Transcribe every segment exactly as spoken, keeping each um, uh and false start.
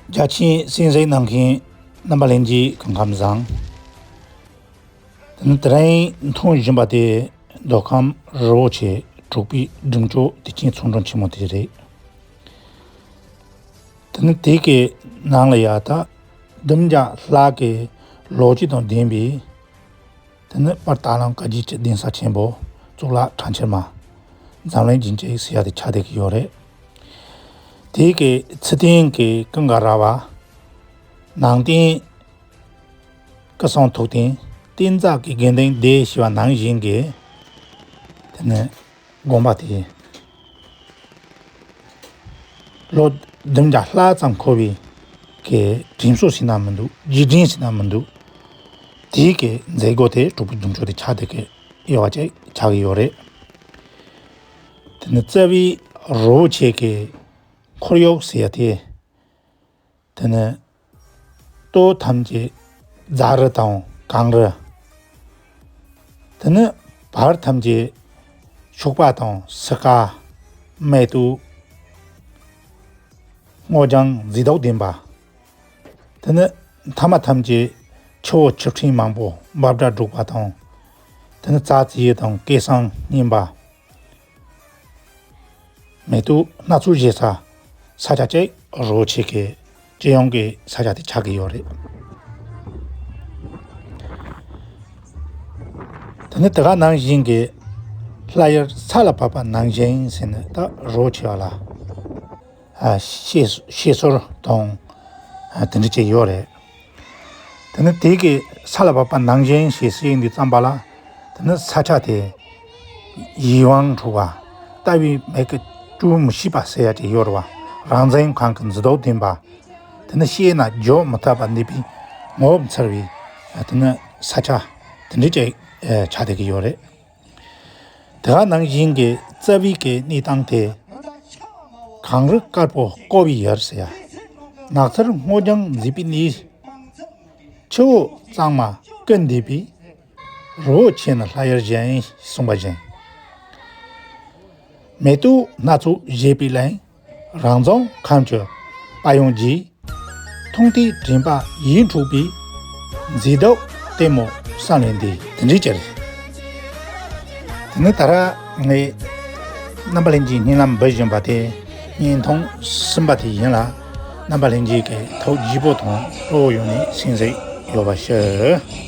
རྒྱ་ཆེའི་གསན་གཟིགས་གནང་མཁན་རྣམ་པ་ལྷན་རྒྱས་སྐུ་ཁམས་བཟང་། དེ་ནི་དེ་རིང་མཐོང་བཞིན་པ་དེ་མདོ་ཁམས་རི་བོ་ཆེ་འབྲུག་པའི་སྒྲུབ་མཆོད་དུས་ཆེན་ཚོགས་འདུ་ཆེན་མོ་དེ་རེད། དེ་ནི་དེ་གའི་ནང་ལ་ཡ་ད་ལྡུམ་རྒྱ་ལྷ་གི་ལོ་རྒྱུས་དང་ལྡན་པའི་དེ་ནི་པར་ད་ལམ་བཀའ་བརྒྱུད་ཀྱི་གདན་ས་ཆེན་པོ་གཙུག་ལག་གྲྭ་ཆེན་མ་འཛམ་གླིང་རྒྱུན་གཅིག་ཟེར་ཡ་དེ་ཆགས་བསྡད་ཀྱི་ཡོད་རེད། དེ་གའི་ཚུལ་ལྡན་གྱི་ཀུན་དགའ་ར་བ་ནང་བསྟན་སྐུ་གསུང་ཐུགས་རྟེན་གཏན་བརྩེགས་ཀྱི་དགེ་འདུན་སྡེ་ཞེས་པ་ནང་བཞིན་གྱི་དེ་ནི་དགོན་པ་དེ་ལོ་ལྡུམ་རྒྱ་ལྷ་ཙམ་འཁོར་བའི་གི་དྲིན་གཟོ་ཟེར་ན་མི་འདུག་རྗེས་དྲན་ཟེར་ན་མི་འདུག་དེའི་གི་མཛད་སྒོ་དེ་འབྲུག་པའི་སྒྲུབ་མཆོད་དེ་ཆགས་བསྡད་ཀྱི་ཡོད་པ་ཅིག་ཆགས་ཀྱི་ཡོད་རེད། དེ་ནི་རྩ་བའི་རི་བོ་ཆེ་གི་འཁོར་གཡོག་ཟེར་ཡ་དེ། དེ་ནི་སྟོད་ཐམས་ཅད་རྫ་རི་དང་གངས་རི། དེ་ནི་བར་ཐམས་ཅད་ཕྱུག་པ་དང་སི་ཀ། མེ་ཏོག་སྔོ་ལྗང་མཛེས་སྡུག་ལྡན་པ། དེ་ནི་མཐའ་མ་ཐམས་ཅད་ཆུ་བོ་ཆུ་ཕྲན་མང་པོ་འབབ་སྒྲ་སྒྲོག་པ་དང་། དེ་ནི་རྩྭ་རྩི་དང་སྐད་གསང་སྙན་པ། མེ་ཏོག་སྣ་ཚོགས་བཞད་ས་ས་ཆ་གཅིག་རི་བོ་ཆེ་གི་སྤྱི་ཡོངས་ཀྱི་ས་ཆ་དེ་ཆགས་ཀྱི་ཡོད་རེད། དེ་ནི་དེ་ག་ནང་བཞིན་གྱི་ལྷ་ཡུལ་ས་ལ་བབས་པ་ནང་བཞིན་ཟེར་ནས་ད་རི་བོ་ཆེ་བ་ལ་ཨ་བཤད་བཤད་སྲོལ་དང་ཨ་དེ་འདྲ་ཅིག་ཡོད་རེད། དེ་ནི་དེ་གའི་ས་ལ་བབས་པ་ནང་བཞིན་ཞེས་གསུངས་དུས་ཙམ་པ་ལ། དེ་ནི་ས་ཆ་དེ་ཡིད་དབང་འཕྲོག་པ། ལྟ་བའི་མིག་གིས་བསྒྲུབ་མི་ཤེས་པ་ཟེར་ཡ་ཅིག་ཡོད་རེད་བ། རང་བཙན་ཁང་གི་མཛེས་སྡུག་ལྡན་པ། དེ་ནི་བཤད་ན་བརྗོད་མི་ཐུབ་པ་འདས་པའི་ངོ་བོ་མཚར་བའི་དེ་ནི་ས་ཆ་དེ་འདྲ་ཅིག་ཆགས་བསྡད་ཀྱི་ཡོད་རེད། དེ་ག་ནང་བཞིན་གྱི་རྩ་བའི་གི་གནས་སྟངས་དེ། གངས་རི་དཀར་པོ་བསྐོར་བའི་ཡུལ་ཟེར་ཡ། ནགས་ཚལ་སྔོ་ལྗང་མཛེས་པའི་གནས། ཆུ་བོ་གཙང་མ་ཀུན་འདུས་པའི། རི་བོ་ཆེ་ནི་ལྷ་ཡུལ་བཞིན་གསུངས་པ་བཞིན། མེ་ཏོག་སྣ་ཚོགས་བཞད་པའི་གླིང་། རང་བྱུང་ཁམས་ཀྱི་དཔལ་ཡོན་རྒྱས། མཐོང་ཐོས་དྲན་པ་ཡིད་འཕྲོག་པའི། མཛེས་སྡུག་ལྟད་མོ་བསམ་ལས་འདས། དེ་འདྲའི་ཅིག་རེད། དེ་ནི་ད་ར་ངས་རྣམ་པ་ལྷན་རྒྱས་སྙན་ལམ་འབུལ་བཞིན་པ་དེ་བརྙན་ཐུང་གསུམ་པ་དེ་ཡིན་ལ། རྣམ་པ་ལྷན་རྒྱས་ཀྱིས་ཐུགས་དགྱེས་པོ་དང་སྤྲོ་བོ་ཡོང་ནས་གསན་གཟིགས་ཡོད་པ་ཞུ།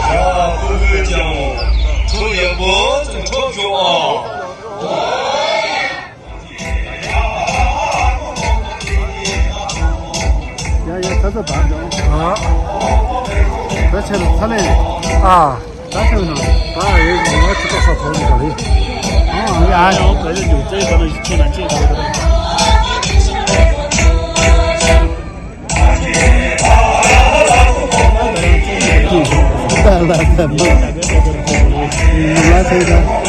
ཡ། སྐུ་གཟུགས་ཀྱང་ཐུགས་ཡག་པོ་ཐུགས་ཐོབ་བྱུང་ཨ། ཡ་ཡ། ད་ད་བར་འགྲོ། ཨ། ད་ཆེ་ལ་ཚ་ལེ། ཨ། ད་ཆེ་ལ་ད་ཡེ་ང་ཆུ་ཏོག་ས་ཐོག་ནས་ག་ལེ། ཨ་ཡ་ཡ། ག་ལེ་འདུག་ཚེ་ག་ལེ་ཆེ་ན་ཆེ་ག་ལེ། ད་ལ་ད་མ་ལ་ཚེ་ད།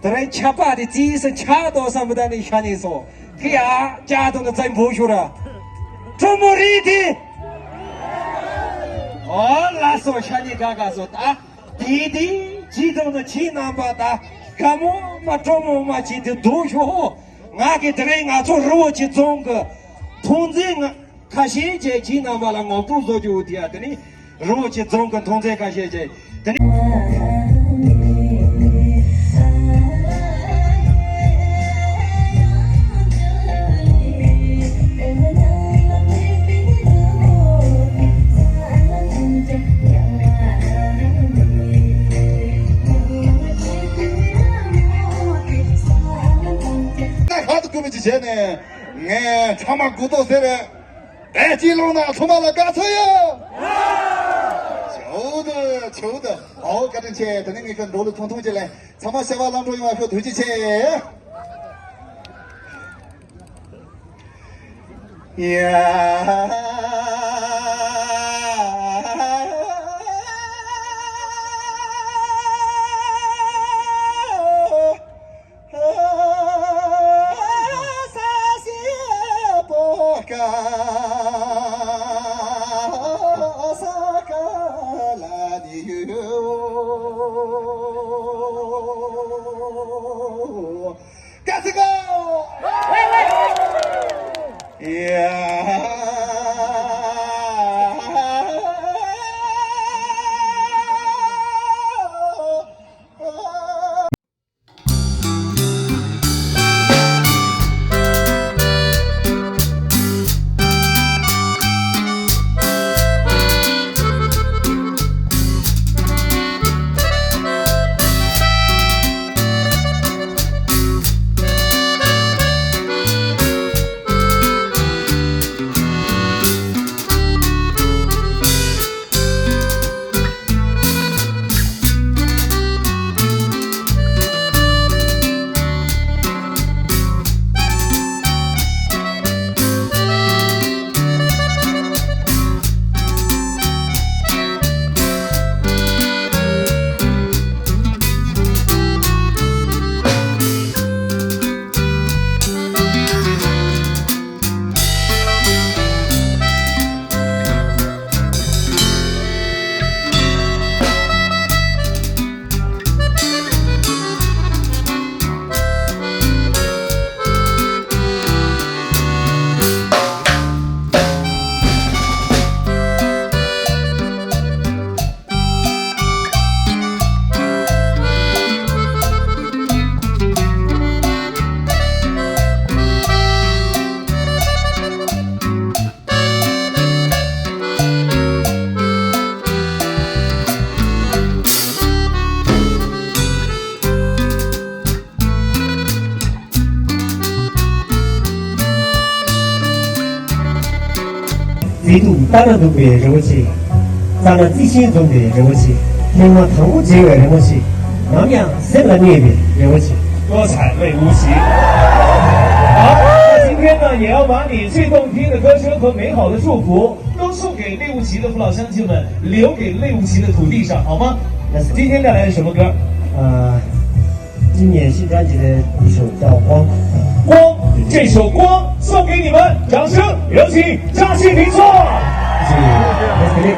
དེ་རིང་ཆར་པ་དེ་རྩིས་སུ་ཆགས་དོ་བསམ་པ་ད་ནི་ཤ་ནས་སོ། ཁི་ཡ་ཅག་དང་ནི་བཙན་པོ་ཤོར་ར། གྲོ་མོ་རིགས་དེ། ཨོ་ལ་སོ་ཤ་ནི་ག་ག་སོ་ད། དེ་དེ་ཅི་དང་ནི་ཅི་རྣམ་པ་ད། དགའ་མོ་མ་གྲོ་མོ་མ་ཅི་དེ་སྡུག་ཤོ། ང་གི་དེ་རིང་ང་ཚོ་རི་བོ་ཆེ་རྫོང་གི་མཐོང་འཛིན་ང་། ཁ་ཤས་ཀྱིས་ཁྱེད་རྣམ་པ་ལ་ངོ་སྤྲོད་བཟོ་རྒྱུ་དེ་ཡ་དེ་ནི་རི་བོ་ཆེ་རྫོང་གི་མཐོང་ཚད་ཁ་ཤས་ཀྱིས་དེ་ནི། ཁ་ཏུ་ཀུ་མི་ཅི་བྱས་ནས། ངས་ཚང་མ་མགུ་ཏོ་ཟེར་རེད། ཨེ་ཅི་ལོང་ན་ཚང་མ་ལ་དགའ་ཚོད་ཡོད། ཆེའུ་དུ་ཆེའུ་དུ། ཨོ་བཀའ་དྲིན་ཆེ། དེ་ནས་ངས་ཁྱོད་འགྲོ་ལུགས་ཐུང་ཐུང་ཅིག་ལས་ཚང་མ་ཤ་བ་ལམ་འགྲོ་ཡོང་བ་ཁྱོད་ཐུགས་རྗེ་ཆེ། ཡ། མཛེས་སྡུག་ལྟ་ན་སྡུག་པའི་རི་བོ་ཆེ། རྩ་ན་རྩི་ཤིང་འཛོམས་པའི་རི་བོ་ཆེ། ཐེངས་མ་དང་པོ་མཇལ་བའི་རི་མོ་ཞིག་ནམ་ཡང་སེམས་ལ་གནས་པའི་རི་བོ་ཆེ། 多彩妹乌奇。好，那今天呢，也要把你最动听的歌声和美好的祝福都送给内务旗的父老乡亲们，留给内务旗的土地上，好吗？今天带来的什么歌？呃，今年新专辑的一首叫《光》。光，这首《光》送给你们，掌声有请张信平唱。谢谢。